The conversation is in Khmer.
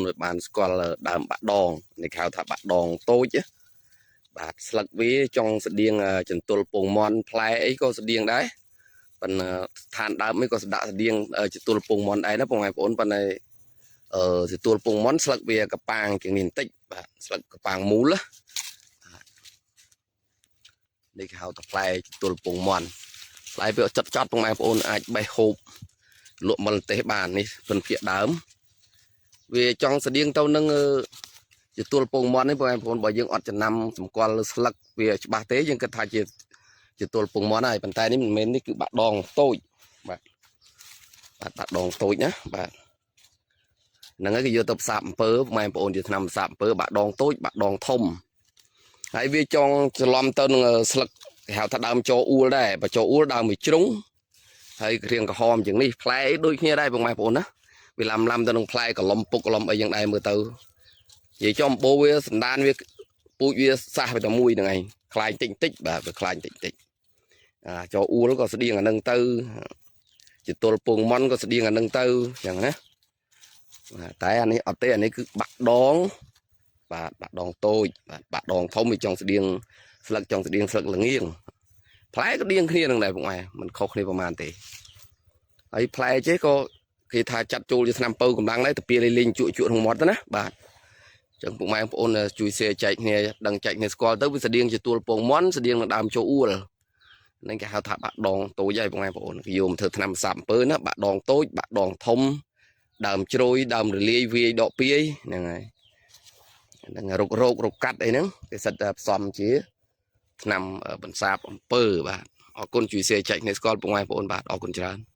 ឲ្យបានស្គាល់ដើមបាក់ដងនេះគេហៅថាបាក់ដងតូចណាបាទស្លឹកវាចង់ស្តៀងចន្ទល់ពងមន់ផ្លែអីក៏ស្តៀងដែរប៉ុន្តែស្ថានដើមនេះក៏ស្ដាក់ស្តៀងចន្ទល់ពងមន់ដែរណាបងប្អូនប៉ុន្តែអឺចន្ទល់ពងមន់ស្លឹកវាកប៉ាងជាងនេះបន្តិចបាទស្លឹកកប៉ាងមូលណានេះគេហៅថាផ្លែចន្ទល់ពងមន់ផ្លែវាចិត្តចត់បងប្អូនអាចបេះហូបលក់មលទេសបាននេះពិនភាកដើមវាចង់ស្តៀងទៅនឹងចន្ទល់ពងមន់នេះបងប្អូនបើយើងអត់ចំណាំសម្គាល់លើស្លឹកវាច្បាស់ទេយើងគិតថាជាចន្ទល់ពងមន់ហើយប៉ុន្តែនេះមិនមែននេះគឺបាក់ដងតូចបាទបាទបាក់ដងតូចណាបាទហ្នឹងហើយគេយកទៅផ្សាប់អំពើបងប្អូនជាឆ្នាំផ្សាប់អំពើបាក់ដងតូចបាក់ដងធំហើយវាចង់ច្រឡំទៅនឹងស្លឹកគេហៅថាដើមចោអ៊ូលដែរបើចោអ៊ូលដើមវាជ្រុងហើយរៀងក្រហមជាងនេះផ្លែដូចគ្នាដែរបងប្អូនណាវាឡាំឡាំទៅនឹងផ្លែកលុំពុកកលុំអីយ៉ាងដែរមើលទៅនិយាយចំបោវាសណ្ដានវាពូជវាសះវាតែមួយហ្នឹងឯងខ្លាញ់តិចតិចបាទវាខ្លាញ់តិចតិចអាចោអ៊ូលក៏ស្តៀងអានឹងទៅចទល់ពងមន់ក៏ស្តៀងអានឹងទៅអញ្ចឹងណាបាទតែអានេះអត់ទេអានេះគឺបាក់ដងបាទបាក់ដងតូចបាទបាក់ដងធំវាចង់ស្តៀងស្លឹកចង់ស្តៀងស្លឹកលងៀងផ្លែក៏ដៀងគ្នានឹងដែរពុកម៉ែมันខុសគ្នាប្រហែលទេហើយផ្លែចេះក៏គេថាចាត់ចូលជាឆ្នាំពៅកម្លាំងដែរទៅពីលេងជក់ជក់ក្នុងមាត់ទៅណាបាទចឹងពុកម៉ែបងប្អូនជួយ share ចែកគ្នាដឹងចែកគ្នាស្គាល់ទៅវាស្តៀងជាទួលពងមន់ស្តៀងនឹងដើមចូលអួលនឹងគេហៅថាបាក់ដងតូចហើយពុកម៉ែបងប្អូនគេយកមកធ្វើថ្នាំសាប់អំពើណាបាក់ដងតូចបាក់ដងធំដើមជ្រោយដើមរលាយវាយដកពាយហ្នឹងហើយហ្នឹងរុករោគរុកកាត់អីហ្នឹងគេសិតតែផ្សំជាថ្នាំបន្សាបអំពើបាទអរគុណជួយ share ចែកគ្នាស្គាល់ពុកម៉ែបងប្អូនបាទអរគុណច្រើន។